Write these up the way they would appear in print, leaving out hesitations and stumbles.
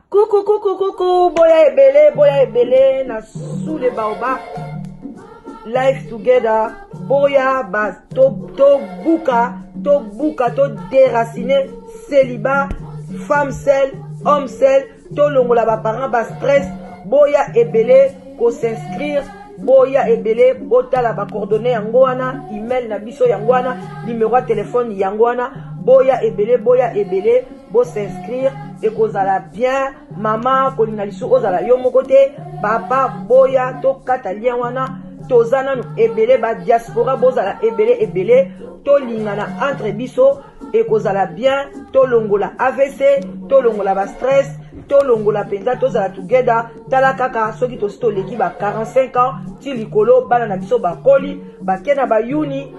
Coucou, coucou, coucou, boya ebele, boya ebele, na sous les baobabs, life together, boya ba to to buka, to buka, to déraciner, célibat, femme seule, homme seul, to longola ba parents ba stress, boya ebele ko s'inscrire boya ebele botala ba coordonnées yango wana email na biso yango wana numéro ya telefone yango wana boya ebele boya ebele bo s'inscrire ekozala bien mama kolinga lisusu ozala yo moko te papa boya tokata lien wana toza nanu ebele ba diaspora bozala ebele ebele tolingana entre biso ekozala bien tolongola avc tolongola ba stress tolongola mpenza tozala together tala kaka soki tosi toleki ba 45 ans ti likolo bana na biso bakoli bake na bayuni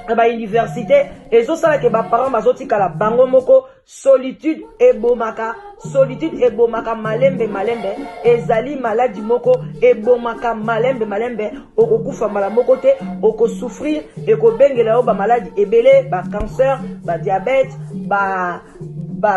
na bauniversité ezosala ke baparent bazotikala bango moko solitude ebomaka solitude ebomaka malembe malembe ezali maladi moko ebomaka malembe malembe okokufa mbala moko te okosouffrir ekobengela yo bamaladi ebele bacancer badiabète ba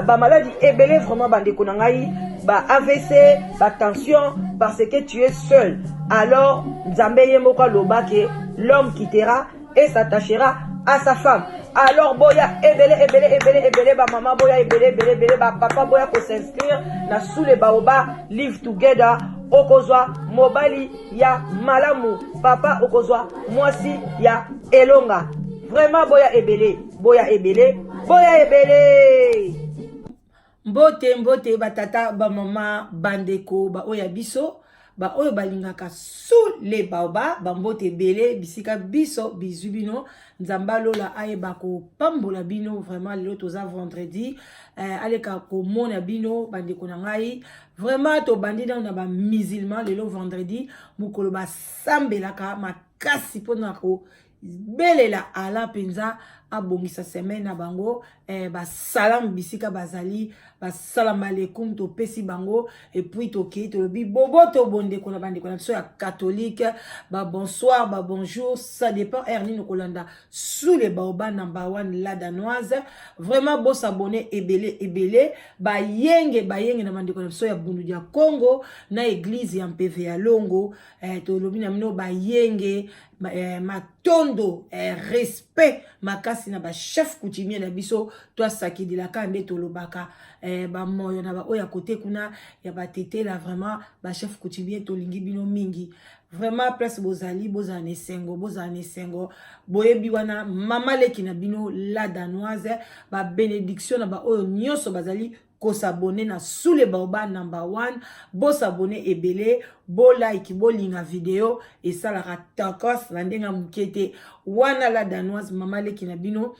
bamaladi ba ebele vraiment bandeko na ngai ba avc batension parce que tu es seul alors nzambe ye moko aloba ke l'homme quittera et s'attachera à sa femme alors boya ebele ebele ebele ebele bamama boya ebele ebele ebele bapapa boya kos'inscrire na sous le baoba live together okozwa mobali ya malamu papa okozwa mwasi ya elonga vraiment boya ebele boya ebele boya ebele mbote mbote batata bamama bandeko baoyo ya biso baoyo balingaka sous le baoba bambote ebele bisika biso bizwi bino nzambe alola ayeba kopambola bino vraiment lelo toza vendredi eh, aleka komona bino bandeko na ngai vraiment tobandi nano na bamusulman lelo vendredi mokolo basambelaka makasi mpona ko belela ala mpenza abongisa semaine na bango eh, basalamu bisika bazali basalam alekum topesi bango epuis tokei tolobi boboto bondeko na bandeko na biso ya catholique babonsoir babonjour ça dépend heure nini okolanda sous le baoba number one la danoise vraiment bosabone ebele ebele bayenge bayenge na bandeko na biso ya bundu ya congo na eglise ya mpeve ya longo eh, tolobi na bino bayenge eh, matondo eh, respect makasi na bachef coutumier na biso toasakidelaka nde tolobaka eh, bamoyo na baoyo ya kote kuna ya batetela vraiment bachef coutumier tolingi bino mingi vraiment place bozali bozala na esengo bozala na esengo boyebi wana mama leki na bino la danoise babenediction na baoyo nyonso bazali kosabone na sous le baoba number one bosabone ebele bolike bolinga video esalaka tokos na ndenge ya moke te wana la danoise mama leki na bino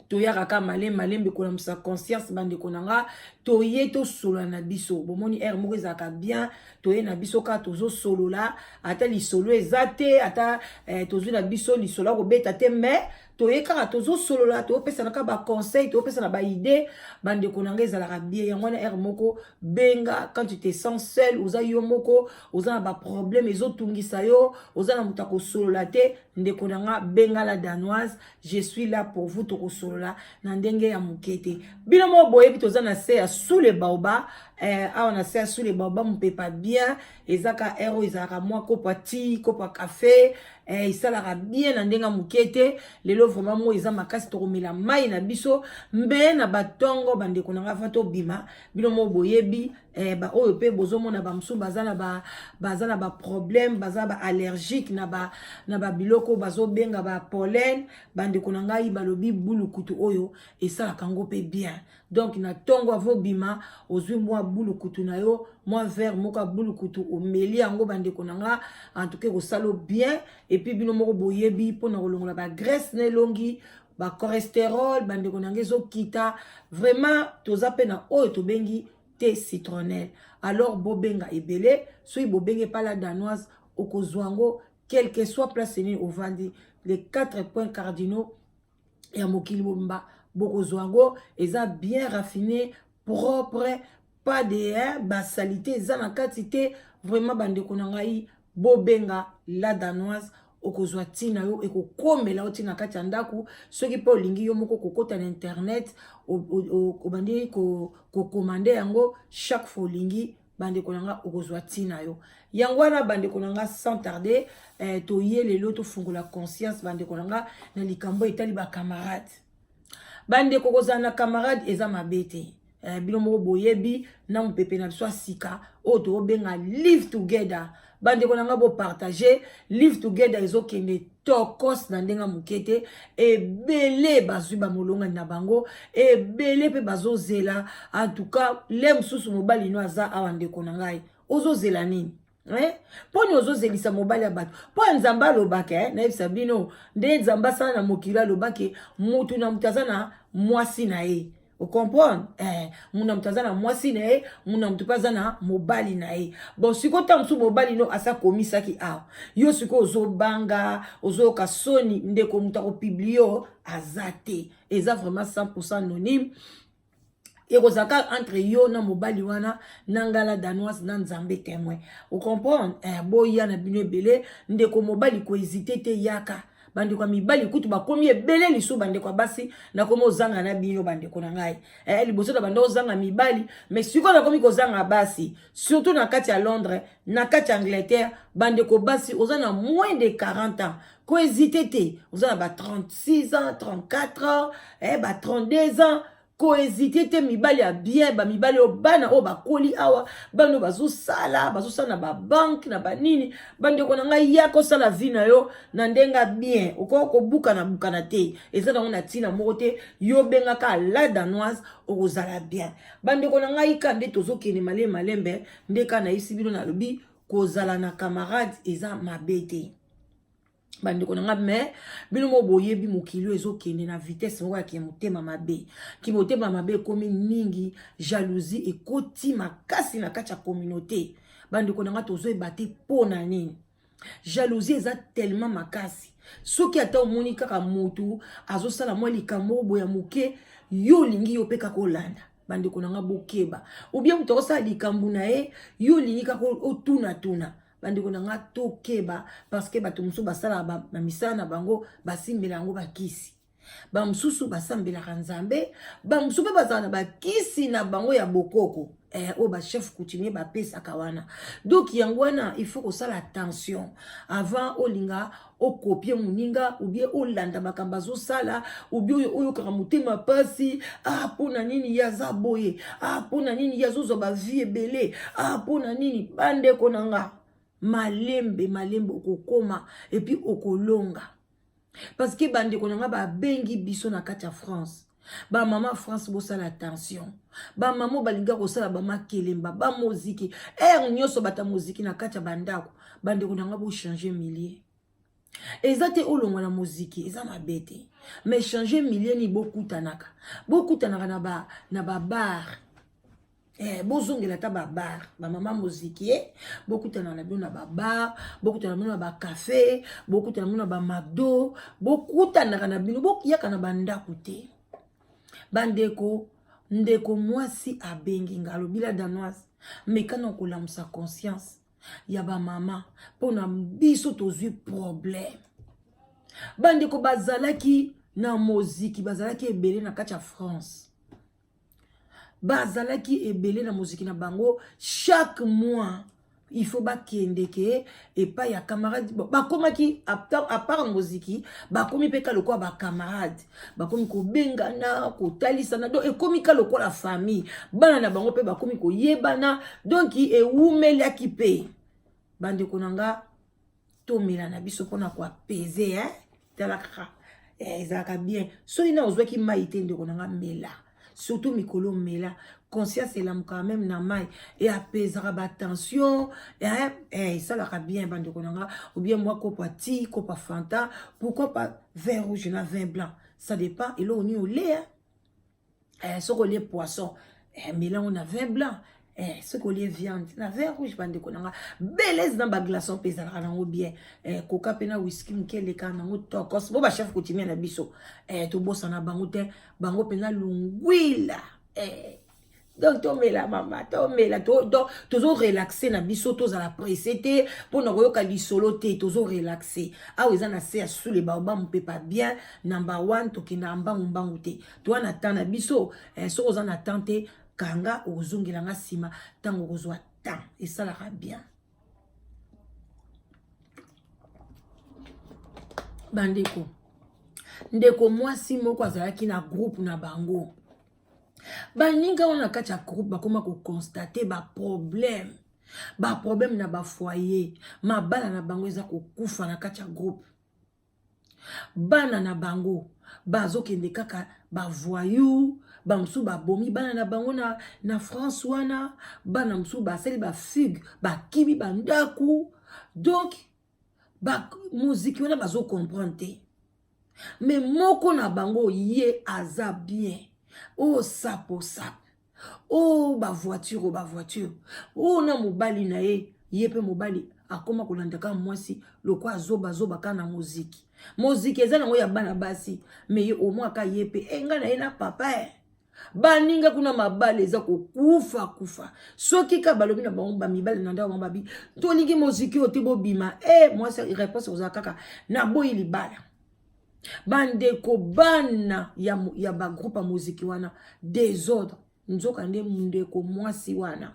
toyaka kaka malembe malembe kolamusa conscience bandeko na nga toye tosolola na biso bomoni heure moko ezalaka bien toye na biso kaka tozosolola ata lisolo eza te ata eh, tozwi na biso lisolo ya kobeta te mais toye kaka tozosolola topesana kaka baconseil topesana baide bandeko na ngai ezalaka bien yango wana heure moko benga quand tu te sens seul oza yo moko oza na baproblème ezotungisa yo oza na moto akosolola te ndeko na nga benga la danoise je suis là pour vous tokosolola na ndenge ya moke te bino moko boyebi toza na se ya sous le baoba eh, awa na se ya sous le baoba mopepa bien eza ka heure oyo ezalaka mwa kopo ya ti kopo ya kafe eh, esalaka bien na ndenge ya moke te lelo vraiment moi eza makasi tokomela mai na biso mbe na batongo bandeko na ngai fa tobima bino moko boyebi eh, baoyo mpe bozomona bamosusu baza na ba baza na baproblème baza ba allergique na ba na babiloko bazobenga ba pollen bandeko na ngai balobi bulukutu oyo esalaka yango mpe bien donc na ntongo avo bima ozwi mwa bulukutu na yo mwa verre moko ya bulukutu omeli yango bandeko na nga en tout cas ekosala bien epuis bino moko boyebi mpona kolongola bagraisse na elongi bacholesterol bandeko na nga ezokita vraiment toza mpe na oyo tobengi te citronnelle alors bobenga ebele soki bobenge epa la danoise okozwa yango quelque soit place nini ovandi les quatre points cardinaux ya mokili mobimba bokozwa yango eza bien raffiné propre, pas de eh, basalite eza na kati te. Vraiment bandeko na ngai, bobenga La Danoise, okozwa ntina yo ekokomela yo ntina kati ya ndako. Soki mpe olingi yo moko kokota na internet, obandi kocommander yango chaque fois olingi, bandeko na nga, okozwa ntina yo yango wana. Bandeko na nga, sans tarder, toye lelo tofungola conscience, bandeko na nga, na likambo etali bacamarade. Bandeko, kozala na camarade eza mabe te. Bino moko boyebi na mopepe na biso ya sika oyo tokobenga Live Together. Bandeko na nga, bopartage Live Together, ezokende tokos na ndenge moke te. Ebele bazwi bamolongani na bango, ebele mpe bazozela. En tout cas, le mosusu mobali no aza awa. Ndeko na ngai, ozozela nini, eh? Mponi ozozelisa mobali ya bato? Mpo ya Nzambe alobaka, eh? Nayebisa bino nde Nzambe asala na mokili, alobaki mutu na mutu aza na mwasi na ye. Ocomprendre, eh, mutu na mutu aza na mwasi na ye, mutu na mutu mpe aza na mobali na ye. Bon, sikoyo ntango mosusu mobali no asa komisaki awa, yo sikoyo ozobanga, ozoyoka soni. Ndeko, moto akopublier yo aza te, eza vraiment 100 anonyme. Ekozala kaka entre yo na mobali wana na ngala Danoise na Nzambe témoin. Ocomprendre, eh, boya na bino ebele. Ndeko mobali, kohésiter te, yaka. Bandeko ya mibali kutu bakomi ebele lisusu. Bandeko ya basi, nakomi ozanga na bino, bandeko na ngai, eh, liboso na banda ozanga mibali, mais sikoyo nakomi kozanga basi, surtout na kati ya Londres, na kati ya Angleterre. Bandeko basi, oza na moins de 40 ans, kohésiter te. Oza na ba 36 ans, 34 ans, eh, ba 32 ans, kohésiter te. Mibali ya bien, bamibali oyo, bana oyo bakoli awa, bana oyo bazosala na babanque na banini. Bandeko na ngai, ya kosala vie na yo na ndenge bien, okoki kobukana bukana te, eza nango na ntina moko te. Yo bengaka La Danoise, okozala bien. Bandeko na ngai, ka nde tozokende malembe malembe. Nde ka nayebisi bino, nalobi kozala na camarade eza mabe te, bandeko na nga. Mais bino mo boyebi mokili oyo ezokende na vitesse moko ya kimotema mabe. Kimotema mabe ekomi mingi, jalousie ekoti makasi na kati ya communauté. Bandeko na nga, tozoyeba te mpo na nini jalousie eza tellement makasi. Soki ata omoni kaka motu azosala mwa likambo boya moke, yo olingi yo mpe kaka olanda. Bandeko na nga, bokeba. Ou bien moto akosala likambo na ye, yo olingi kaka otunatuna. Bandeko na nga, tokeba, parce que bato mosusu basalaka na misala na bango, basimbela yango bakisi. Bamosusu basambelaka Nzambe, bamosusu mpe bazala na bakisi na bango ya bokoko, oyo bachef coutumier bapesaka wana. Donc yango wana, il faut kosala attention avant olinga ocopier moninga ou bien olanda makambo azosala, ou bien oyo oyokaka motema mpasi: ah, mpo na nini ye aza boye? Ah, mpo na nini ye azozwa bavie ebele? Ah, mpo na nini? Bandeko na nga, malembe malembe okokoma et puis okolonga. Parce que bandeko na nga, babengi biso na kati ya France, bamama France, bosala attention. Bamama balinga kosala bamakelemba, bamoziki ere nyonso, bata moziki na kati ya bandako. Bandeko na nga, bochanger milieu. Eza te olongwa na moziki eza mabe te, mais changer milieu nini bokutanaka. Bokutanaka na babar, bozongela ata babar. Bamama moziki, bokutana na bino na babar, bokutana na bino na bacafé, bokutana na bino na bamacdo, bokutanaka na bino, boyaka na bandako te. Bandeko, ndeko mwasi abengi nga, alobi: "La Danoise, mekana kolamusa conscience ya bamama mpona biso tozwi problème." Bandeko bazalaki na moziki, bazalaki ebele na kati ya France, bazalaki ebele na moziki na bango. Chaque mois il faut bakendeke epai ya camarade. Bakomaki à part moziki, bakomi mpe ka lokola bacamarade, bakomi kobengana, kotalisana. Donc ekomi ka lokola famille, bana na bango mpe bakomi koyebana. Donc ewumelaki mpe. Bandeko na nga, tomela na biso mpona koapaiser, eh? Tala kaka, ezalaka bien soki na ozwaki mai te. Ndeko na nga, mela, surtout mikolo, mela. Conscience elamukaka même na mai, eapesaka batension, esalaka bien, bandeko na nga. Ou bien mwa kopo ya ti, kopo ya Fanta, pourquoi pas vin rouge na vin blanc, ça dépend eloko nini olia. Soki olie poisson, mela yango na vin blanc, soki olie viande, na vin rouge. Bandeko na nga, belese na baglaçon mpe ezalaka nango bien, koka mpe na whisky moke elekaka nango tokos. Bo bachef coutumier na biso, tobosana bango te, bango mpena lungwila. Donc tomela mama, tomela to, donc tozo relaxe na biso, tozala presse te mpona koyoka lisolo te, tozo relaxe. Awa eza na se ya sous le baobab, mopepa bien number one. Tokendaka mbangu mbangu te, toa na temps na biso. Soki oza na temps te, kanga, okozongela nga nsima ntango okozwa temps, esalaka bien. Bandeko, ndeko mwasi moko azalaki na groupe na bango. Baninga wana na kati ya groupe bakoma kokonstate baproblème, baproblème na bafoyer, mabala na bango eza kokufa na kati ya groupe. Bana na bango bazokende kaka bavoyou, bamosusu babomi bana na bango na France wana, bana mosusu basali bafugue, bakimi bandako. Donc moziki wana bazocomprendre te. Me moko na bango ye aza bien, oyo sapo sapo, oyo bavoiture, oyo bavoiture, oyo na mobali na ye. Ye mpe mobali akoma kolanda kaka mwasi lokwa azobazoba kaka na moziki. Moziki eza nango ya bana basi, me ye omwa aka ye mpe e ngai na ye na papa e baninga kuna mabala eza kokufa kufa. Soki ka balobi na bango bamibali na ndako bango babi tolingi moziki oyo te, bobima. E mwasi réponse kozala kaka naboyi libala. Bandeko, bana ya bagroupe ya moziki wana désordre. Nzoka nde ndeko mwasi wana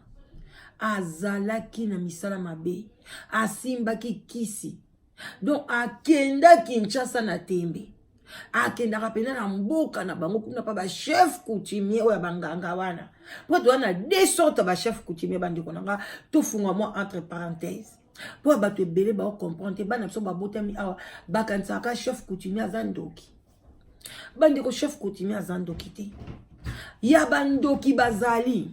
azalaki na misala mabe, asimbaki kisi. Donc akenda Kinshasa na tembe, akendaka mpena na mboka na bango kuna mpa bachef coutumier oyo ya banganga wana, mpo toza na deux sortes ya bachef coutumier. Bandeko na nga, tofunga mwa entre parenthèse mpo ya bato ebele baocomprendre te. Bana biso babotami awa bakanisaka chef coutumier aza ndoki. Bandeko, chef coutumier aza ndoki te, ya bandoki bazali.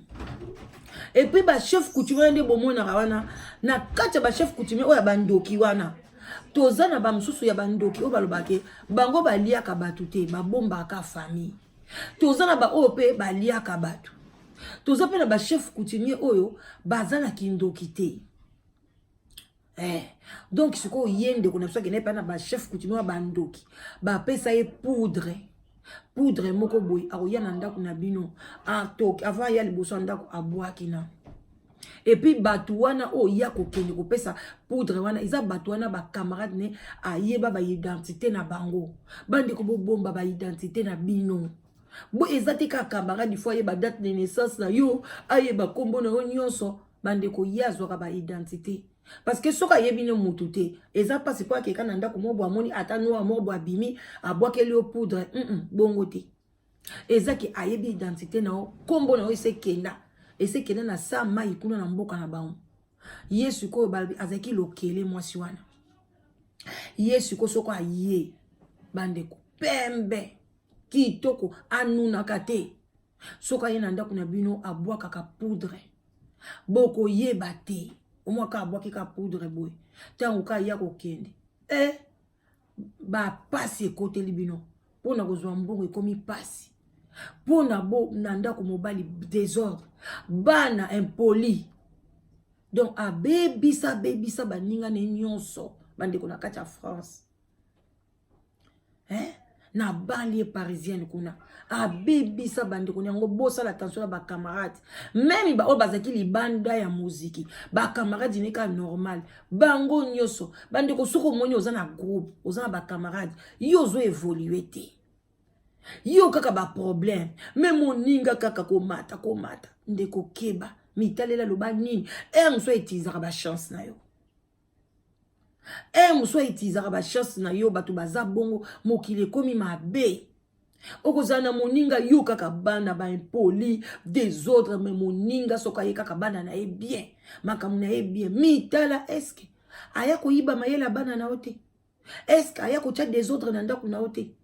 Et puis bachef coutumier nde bomonaka wana, na kati ya bachef coutumier oyo ya bandoki wana, toza na bamosusu ya bandoki oyo balobake bango baliaka bato te, babombaka famille. Toza na baoyo mpe baliaka bato. Toza mpe na bachef coutumier oyo baza na kindoki te. Donc sikoyo ye ndeko na biso akende mpe na bachef coutumier ya bandoki, bapesa ye poudre moko boye. Akoya na ndako na bino, atoki avant aya liboso ya ndako, abwaki na. Et puis bato wana oyo ya kokende kopesa poudre wana, eza bato wana bacamarade ne, ayeba baidentité na bango. Bandeko, bobomba baidentité na bino. Bo eza te kaka camarade faut ayeba date de naissance na yo, ayeba nkombo na yo nyonso. Bandeko, ye azwaka baidentité parce que soki ayebi ne mutu te, eza mpasi mpo akeka na ndako moko bo amoni ata noir moko bo abimi, abwakeli yo poudre. Bongo te, eza ke ayebi identité na yo, nkombo na yo esekenda na sa mai kuna na mboka na bango. Ye sikoyo balobi azalaki lokele mwasi wana. Ye sikoyo soko aye, bandeko, pembe kitoko, anunaka te. Soki aye na ndako na bino, abwakaka poudre, bokoyeba te. Omwaka abwaki ka poudre boye, ntango ka ya kokende, e bapasi ekoteli bino mpona kozwa mbongo, ekomi pasi mpona bo na ndako mobali désordre, bana impoli. Donc abebisa abebisa baninga ne nyonso, bandeko, na kati ya France, hein? Na banlieue parisienne kuna abebisa bandeko na yango. Bosala attention na bacamarade, même baoyo bazalaki libanda ya moziki, bacamarade ne kaka normal, bango nyonso. Bandeko, soki omoni oza na groupe, oza na bacamarade, yo ozo évolue te, yo kaka baproblème, me moninga kaka komata komata, ndeko, keba, mitalela, loba nini. Ere mosusu autilisaka bachance na yo, ere mosusu autilisaka bachance na yo. Bato baza bongo, mokili ekomi mabe. Okozala na moninga, yo kaka bana baimpoli, désordre, me moninga soki aye kaka bana na ye bien, makambo na ye bien. Mitala, eske aya koyiba mayele ya bana na yo te? Eske aya kotia désordre na ndako na yo te?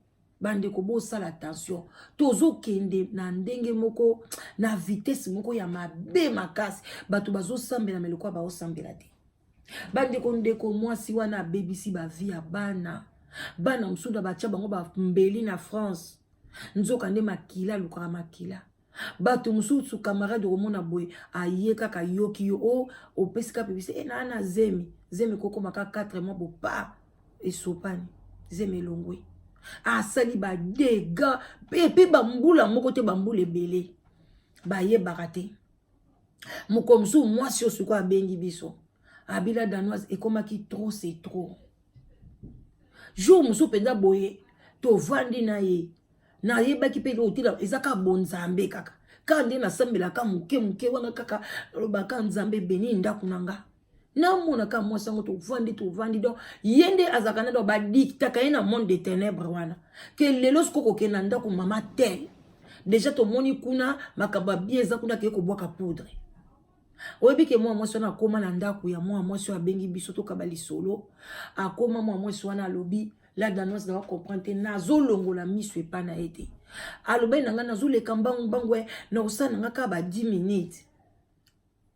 Bandeko, bosala attention, tozokende na ndenge moko na vitesse moko ya mabe makasi. Bato bazosambela, me lokola baosambela te. Bandeko, ndeko mwasi wana abebisi bavie ya bana. Bana mosusu na batia bango bambeli na France, nzoka nde makila alukaka makila. Bato mosusu camarade okomona boye, aye kaka yoki yo o opesi ka pebisi e naa na zemi, zemi ekokoma ka 4 mois, bopa esopani, zemi elongwe, asali badega. Epe bambula moko te, bambula ebele. Bayebaka te. Mokolo mosusu mwasi oyo sikoyo abengi biso, abila danoise, ekomaki trop c'est trop. Jour mosusu mpenza boye tovandi na ye, nayebaki mpe otila eza kaka bonzambe, kaka kaka nde nasambelaka moke moke wana, kaka nalobaka Nzambe beni ndako na nga. Namona kaka mwasi yango, tovandi tovandi, donc ye nde azalaka na, donc badiktaka ye na monde de ténèbre wana ke lelo sikoyo kokende na ndako mama tel, déjà tomoni kuna makambo ya bien eza kuna, keye kobwaka poudre. Oyebi ke mwa mwasi wana akóma na ndako ya mwa mwasi oyo abengi biso tokaba lisolo. Akóma, mwa mwasi wana alobi: "La Danoise, na comprendre te, nazolongola miso epai na ye te." Alobaki na ngai: "Nazoleka mbangu mbangu, na kosala na ngai kaka ba 10 minutes."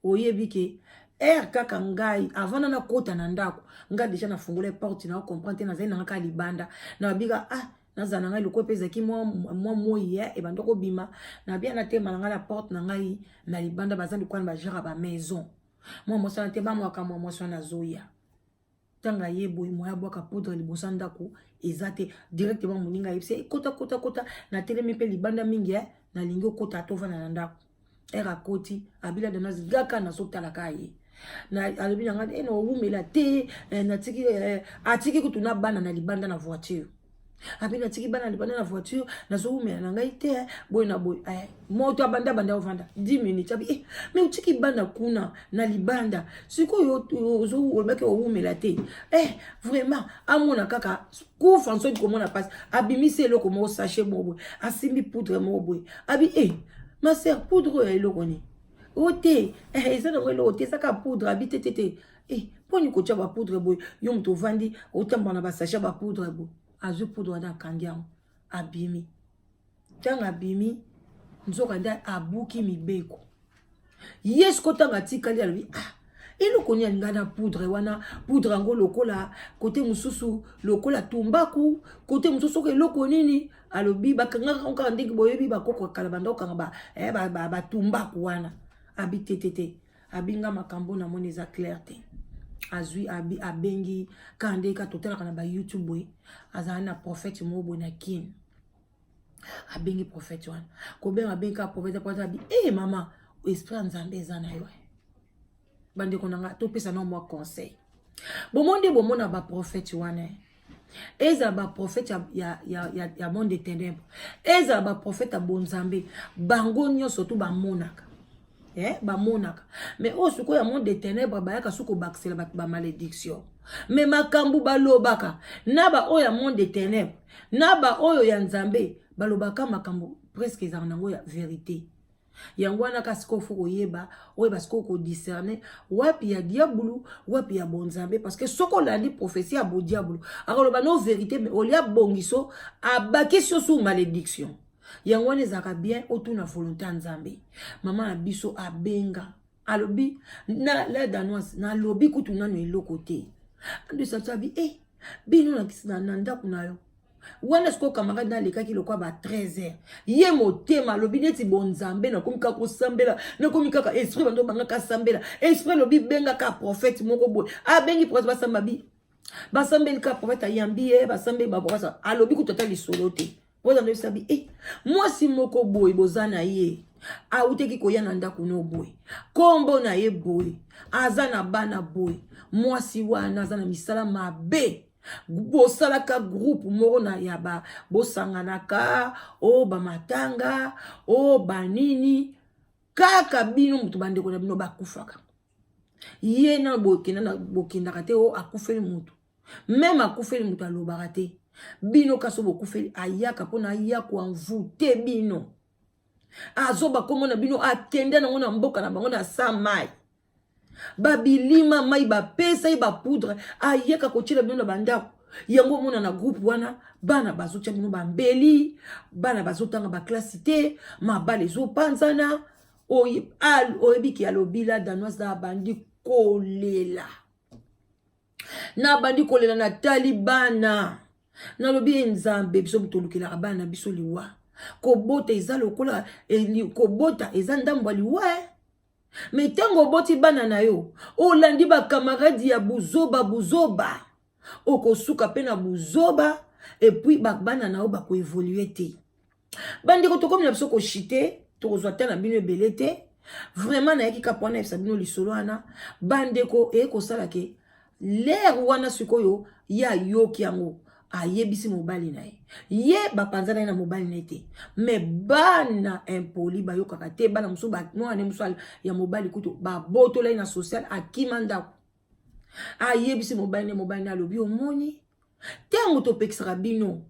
Oyebi ke ere kaka ngai avant na nakota na ndako, ngai déjà nafungola porte, na comprendre te, nazali nanga kaka libanda. Nabika: "Ah, nazala na ngai lokola mpe ezalaki mwa moi ebanda kobima." Nabia natema na ngai na porte na ngai na libanda, baza lokola na bagenre ya bamaison. Mwa mwasi wana te, bamwaka mwa mwasi wana azoya. Ntango aye boye, moya abwaka poudre liboso ya ndako eza te. Directement moninga ayebisi: "Kota, kota, kota." Natelemi mpe libanda mingi, nalingi okota, tovanda na ndako. Ere akoti, abila danoise, gaka nazotalaka ye. Alobi na ngai: "Na owumela te, natiki." Atiki kutu na bana na libanda na voiture. Abi: "Natiki bana na libanda na voiture, nazowumela na ngai te." Boye na boye, moto abanda banda ovanda 10 minutes, abi: "Eh, mais otiki bana kuna na libanda, sikoyo olobaki owumela te." Eh, vraiment amona kaka kufa nsoni, komona mpasi. Abimisi eloko moko, sachet moko boye, asimbi poudre moko boye. Abi: "Eh, ma sœur, poudre oyo ya eloko nini?" "O te, eza nango eloko te, eza kaka poudre." Abi: "Te, te, te, eh, mponi kotia bapoudre boye? Yo moto ovandi, otambola na basachet ya bapoudre boye." Azwi poudre wana, akangi yango, abimi. Ntango abimi, nzoka nde abuki mibeko. Ye siko ntango atikali, alobi: "Ah, eloko nini alinga na poudre wana?" Poudre yango lokola kote mosusu lokola tumbaku, kote mosusu soki eloko nini. Alobi bakangaka kaka ndenge boyebi bakoko kala banda kokanga batumbaku wana. Abi: "Te, te, te." Abinga makambo namoni eza clair te. Azwi, abi, abengi kaka nde kaka totalaka na baYouTube boye, azala na prophète moko boye na Kine. Abengi prophète wana, kobenga, abengi kaka prophète. Prophète abi: "E mama, esprit ya Nzambe eza na yo." Bandeko na nga, topesa na mwa conseil. Bomoi nde bomona baprophète wana, ezala baprophète ya monde de ténèbre, ezala baprophète ya bonzambe, bango nyonso to bamonaka, bamonaka. Mais oyo sikoyo ya monde de ténèbre, bayaka soki kobakisela bato bamalédiction. Mais makambo balobaka na baoyo ya monde de ténèbre na baoyo ya Nzambe, balobaka makambo presque ezalaka nango ya vérité. Yango wana kaka sikoyo faut koyeba, oyeba sikoyo kodiscerne wapi ya diabulu, wapi ya bonzambe. Parce que soki olandi prophétie ya bodiabulu, akoloba no vérité, mais olia bongiso, abakisi yo su malédiction. Yango wana ezalaka bien otuna volonté ya Nzambe. Mama na biso abenga, alobi na la Danoise: "Nalobi kutu nano eloko te." Andosatu abi: "E bino na ndako na yo wana sikoyo, camarade nalekaki lokwa ba 13 heures." Ye motema alobi neti bonzambe, nakomi kaka kosambela, nakomi kaka esprit bando bangaka sambela. Esprit alobi: "Bengaka prophète moko boye." Abengi prophète, basamba bi, basambeli kaka, prophète ayambi ye, basambeli baprophète. Alobi kutu ata lisolo te. Mpo ndoyebisa bi: "E mwasi moko boye boza na ye, awutaki koya na ndako no boye, nkombo na ye boye, aza na bana boye. Mwasi wana aza na misala mabe. Bosalaka groupe moko na ya ba bosanganaka o bamatanga o banini, kaka bino moto bandeko na bino bakufaka, ye na bokendaka te. O akufeli motu, même akufeli moto, alobaka te. Bino kasi bokufeli, ayaka mpona aya koenvoûter bino. Azoba kombo na bino, akende nango na mboka na bango na sa mai babilima mai, bapesa ye bapoudre, ayaka kotiela bino na bandako. Yango omona na groupe wana, bana bazotia bino bambeli, bana bazotanga baklasi te, mabala ezopanzana." Oyebiki, alobi la Danoise: "Na abandi kolela, nabandi kolela, natali bana, nalobi: 'Ye Nzambe, biso tolukelaka bana na biso liwa. Kobota eza lokola kobota eza ndambo ya liwa. Mais ntango oboti bana na yo, olandi bakamarade ya buzoba buzoba, okosuka mpe na buzoba, et puis bana na yo bakoévoluer te.'" Bandeko, tokomi na biso koshite. Tokozwa te na bino ebele te. Vraiment nayaki kaka mpo nayebisa bino lisolo wana, bandeko. Eye kosala ke lere wana sikoyo ye ayoki yango, ayebisi mobali na ye. Ye bapanzana ye na mobali na ye te, mais bana impoli bayokaka te. Bana mosusu, mwana mosusu ya mobali kutu babotola ye na social, akima ndako. Ayebisi mobali na mobali na alobi: "Omoni, ntango topekisaka bino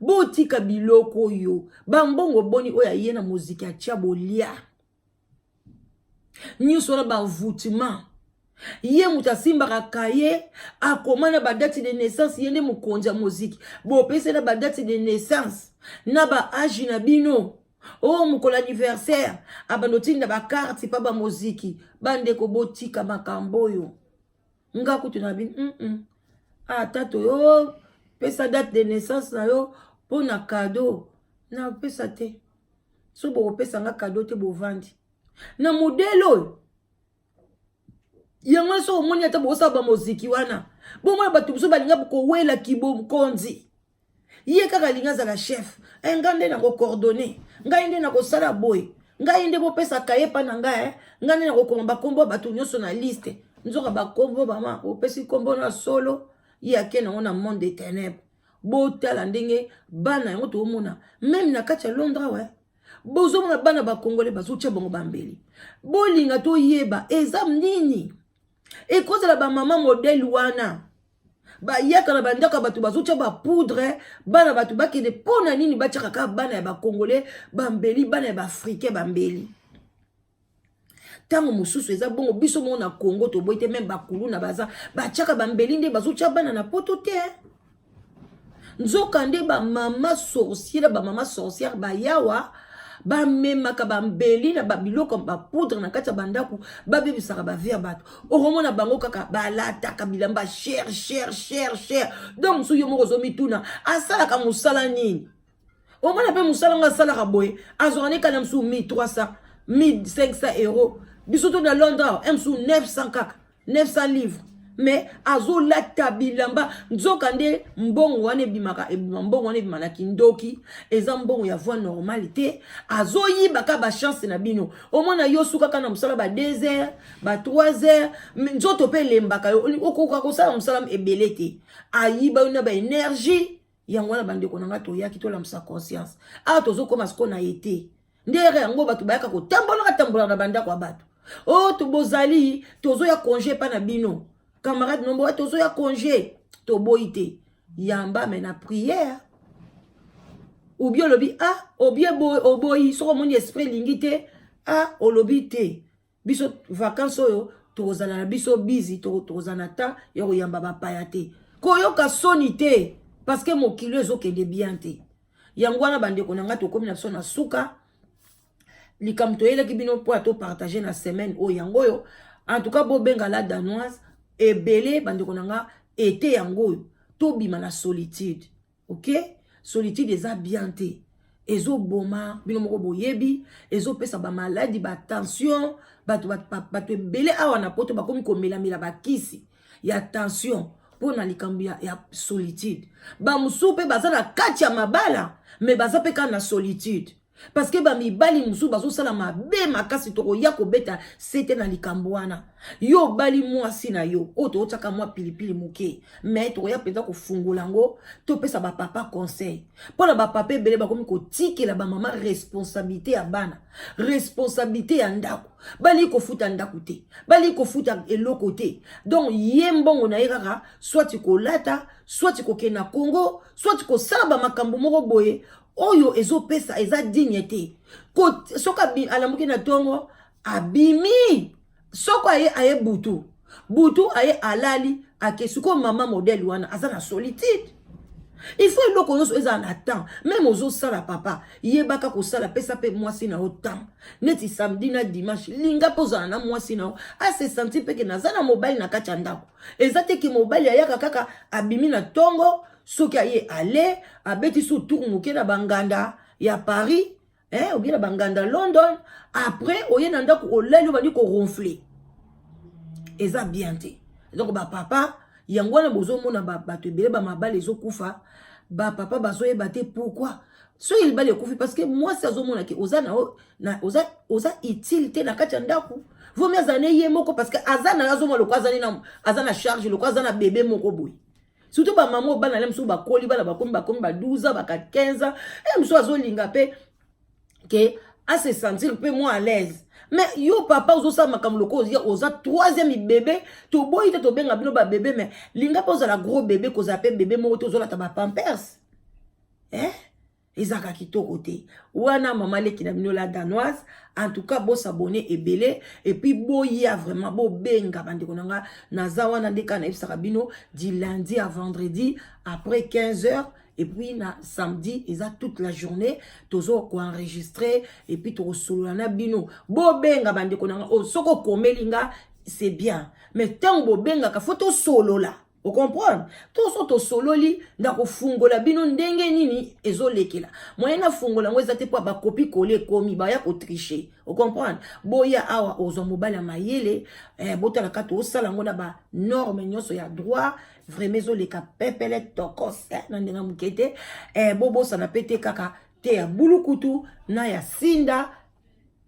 botika biloko oyo, bambongo boni oyo aye na moziki atia, bolia nyonso wana, bavoutiment." Ye moto asimbaka kaye, akoma na badate de naissance. Ye nde mokonzi ya moziki. Bopesi na badate de naissance na baage na bino. Oyo mokolo anniversaire, abanda otinda bacarte mpa bamoziki. Bandeko, botika makambo oyo. Nga kutu na bino, Ata toyo pesa date de naissance na yo mpo na cadeau, napesa te. So bokopesa nga cadeau te, bovandi na modele oyo. Yango so omoni ata bokosala bamoziki wana, bomona bato mosusu balinga kowela kibokonzi. Ye kaka alingi azala chef. E, ngai nde nakocoordonner, ngai nde nakosala boye, ngai nde bopesa kaye mpa na ngai, eh? Ngai nde nakokoma bakombo ya bato nyonso na liste. Nzoka bakombo bama opesi nkombo na solo, ye ake nango na monde de ténèbre. Botala ndenge bana yango toomona même na kati ya Londres awa. Bozomona bana bakongole bazotia bango bambeli. Bolinga toyeba eza nini. Ekozala bamama modele wana bayaka na bandako ya bato, bazotia bapoudre bana bato bakende. Mpo na nini batiaka kaka bana ya bakongole bambeli, bana ya baafricain bambeli? Ntango mosusu eza bongo. Biso moko na Congo toboyi te, même bakuluna baza batiaka bambeli nde bazotia bana na poto te. Nzoka nde bamama sorcier na bamama sorcière bayawa, bamemaka bambeli na babiloko, bapoudre na kati ya bandako, babebisaka bavie ya bato. Okomona bango kaka balataka bilamba cher, cher, cher, cher. Donc mosusu yo moko ozomituna: asalaka mosala nini? Omona mpe mosala ngo asalaka boye, azwaka ne kala mosusu 1300, 1500 euro. Biso to na Londres awa, mosusu 900 kaka, 900 livres, mais azolata bilamba. Nzoka nde mbongo wana ebimaka, ebima mbongo wana ebima na kindoki. Eza mbongo ya voie normale te. Azoyiba ka bachance na bino. Omona yo sukaka na mosala ba 2 heures, ba 3 heures, nzoto mpe elembaka yo, okoka kosala mosala ebele te. Ayiba yo na baénergie yango wana. Bandeko na ngai, toyaki tolamusa conscience awa. Tozokóma sikoyo na ete ndere yango bato bayaka kotambolaka tambolaka na bandako ya bato. Oyo oh, bozali, tozoya congé epa na bino, camarade nombo, tozoya congé. Toboyi te, yamba, mais na prière. Obi olobi ah, obie oboyi. Soki omoni esprit elingi te, ah, olobi te. Biso vacance oyo tokozala na biso busy, tokozala na temps ya koyamba bapaya te. Koyoka soni te, parce que mokili ezokende bien te. Yango wana, bandeko na ngai, tokómi na biso na suka. Likambo toyelaki bino mpo ya topartager na semaine oyo, yango oyo. En tout cas, bobenga la Danoise ebele. Bandeko na nga, ete yango oyo, tobima na solitude. Ok, solitude eza bien te, ezoboma bino moko boyebi, ezopesa bamaladi, batension. Bato, bato ebele awa na poto bakomi komelamela bakisi ya tension mpo na likambo ya solitude. Bamosusu mpe baza na kati ya mabala, mais baza mpe kaka na solitude, parce que bamibali mosusu bazosala mabe makasi. Tokoya kobeta sete na likambo wana. Yo obali mwasi na yo oyo, tokotiaka mwa pilipili moke, mais tokoya mpenza kofungola yango, topesa bapapa conseil. Mpo na bapapa ebele bakomi kotikela bamama responsabilité ya bana, responsabilité ya ndako. Balingi kofuta ndako te, balingi kofuta eloko te. Donc ye mbongo na ye kaka soit kolata, soit kokende na Congo, soit kosala bamakambo moko boye oyo ezopesa eza digne te. Soki alamuki na ntongo, abimi, soko aye, aye butu butu, aye alali, ake. Sikoyo mama modele wana aza na solitude. Il faut eloko nyonso ezala na temps. Même ozosala, papa, yebaka kosala, pesa mpe mwasi na yo temps. Neti samedi na dimanche, linga mpe ozala na mwasi na yo, ase sentir mpe ke naza na mobali na kati ya ndako. Eza te ke mobali ayaka kaka, abimi na ntongo, soki aye ale, abeti su tour moke na banganda ya Paris, eh, obie na banganda London, après oye na ndako, olali, obandi koronfler. Eza bien te. Donc bapapa, yango wana bozomona bato ebele bamabala ezokufa. Bapapa bazoyeba te pourquoi. Soki libala ekufi parce que mwasi azomona ke oza na, na oza, oza utile te na kati ya ndako, vomi azala ne ye moko, parce que aza na azomona lokola aza na, aza na charge, lokola aza na bebe moko boye. Surtout bamama oyo bana le mosusu bakoli, bana bakomi ba 12 ans, baka 15 ans, e mosusu azolinga mpe ke ase sentir mpe mwa à l'aise. Mais yo papa, ozosala makambo lokola oza troisième bébé. Toboyi te, tobenga bino babébé, mais linga mpe ozala gros bébé, kozala mpe bébé moko te, ozolata bapampers, eh? Ezalaka kitoko te. Wana mama leki na bino la Danoise. En tout cas, bos'abonner ebele et puis boya vraiment, bobenga bandeko na nga. Naza wana nde kaka nayebisaka bino, du lundi à vendredi après 15 heures, et puis na samedi eza toute la journée, tozo koenregistrer et puis tokosolola na bino. Bobenga, bandeko na nga. Soki okomeli nga, c'est bien, mais ntango bobengaka, faut tosolola, ocomprendre? To so tosololi, ndakofungola bino ndenge nini ezolekela. Moyen nafungola yango eza te, mpo bakopi kole ekomi baya kotricher, ocomprendre? Boya awa, ozwa mobali ya mayele. Botalaka, tosala yango na banorme nyonso ya droit. Vraiment ezoleka pepele, tokos, na ndenge moke te. Bobosana mpe te kaka te ya bulukutu na ya sinda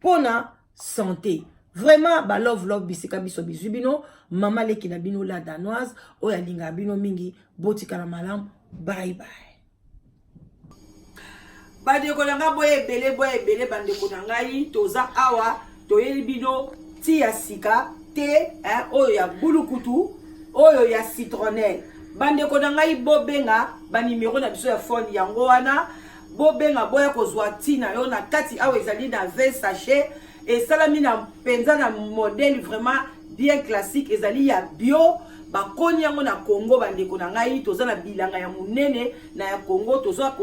mpona santé. Vraiment balove love, bisika biso bizwi bino. Mama leki na bino la Danoise, oyo alingaka bino mingi. Botikala malamu, bye bye. Bandeko na ngai, boya ebele, boya ebele. Bandeko na ngai, toza awa, toyeli bino ti ya sika te, oyo ya bulukutu, oyo ya citronnelle. Bandeko na ngai, bobenga banimero na biso ya phone, yango wana. Bobenga, boya kozwa ntina yo na kati awa. Ezali na 20 sachet, esalami na mpenza na modèle vraiment bien classique. Ezali ya bio, bakoni yango na Congo. Bandeko na ngai, toza na bilanga ya monene na ya Congo, toza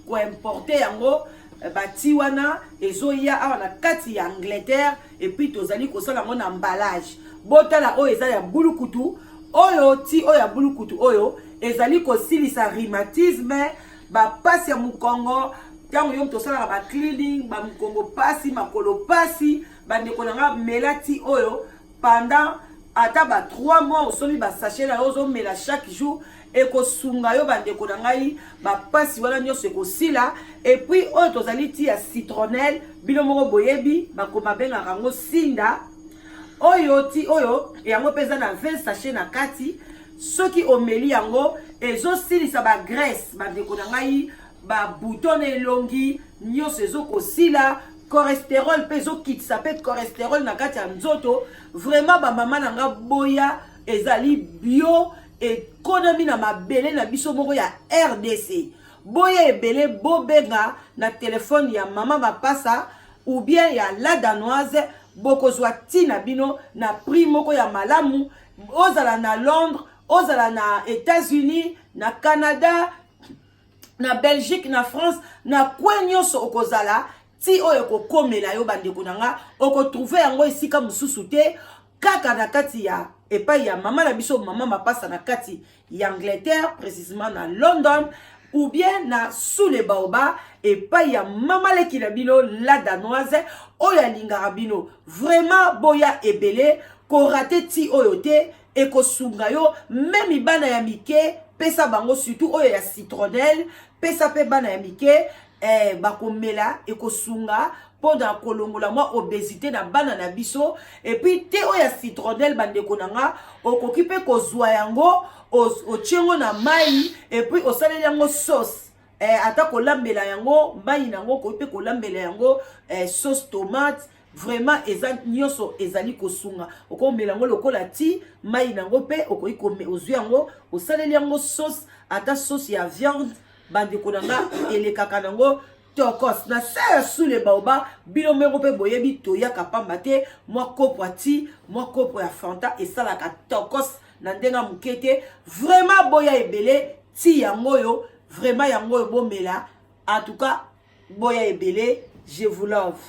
koimporter yango. Bati wana ezoya awa na kati ya Angleterre et puis tozali kosala yango na emballage. Botala, oyo eza ya bulukutu, oyo ti oyo ya bulukutu, oyo ezali kosilisa rhumatisme, bapasi ya mokongo. Ntango yo moto osalaka bacleaning, bamokongo pasi, makolo pasi, bandeko na nga, mela ti oyo pendant ata ba 3 mois. Osombi basachet na yo, ozomela chaque jour, ekosunga yo. Bandeko na ngai, bapasi wana nyonso ekosila. Et puis oyo tozali ti ya citronnelle, bino moko boyebi, bakoma bengaka yango sinda. Oyo ti oyo, yango mpe eza na 20 sachet na kati. Soki omeli yango, ezosilisa bagraisse. Bandeko na ngai, babouton na elongi nyonso ezokosila, cholestérol mpe ezokitisa mpe cholestérol na kati ya nzoto. Vraiment, bamama na nga, boya, ezali bio, ekonami na mabele na biso moko ya RDC. Boya ebele, bobenga na telefone ya mama Mapasa ou bien ya la Danoise, bokozwa ntina bino na prix moko ya malamu. Ozala na Londres, ozala na États-Unis, na Canada, na Belgique, na France, na coin nyonso okozala, ti oyo ekokomela yo. Bandeko na nga, okotrouver yango esika mosusu te, kaka na kati ya epai ya mama na biso, mama Mapasa, na kati ya Angleterre, précisément na London, ou bien na Sous le Baobab, epai ya mama leki na bino la Danoise, oyo alingaka bino vraiment. Boya ebele, korater ti oyo te, ekosunga yo. Même bana ya mike, pesa bango, surtout oyo ya citronnelle, pesa mpe bana ya mike, bakomela, ekosunga mpona kolongola mwa obésité na bana na biso. Et puis te oyo ya citronnelle, bandeko na nga, okoki mpe kozwa yango, otie yango na mai et puis osaleli yango sauce. Ata kolambela yango mai nango, okoki mpe kolambela yango sauce tomate. Vraiment eza nyonso ezali kosunga. Okomela yango lokola ti mai nango, mpe okoki ozwi yango, osaleli yango sauce, ata sauce ya viande. Bandeko na nga, elekaka nango tokos na se ya Sous le Baobab. Bino moko mpe boyebi, toyaka pamba te. Mwa kopo ya ti, mwa kopo ya Fanta, esalaka tokos na ndenge ya moke te. Vraiment boya ebele, ti yango oyo, vraiment yango oyo, bomela. En tout cas, boya ebele, je vous love.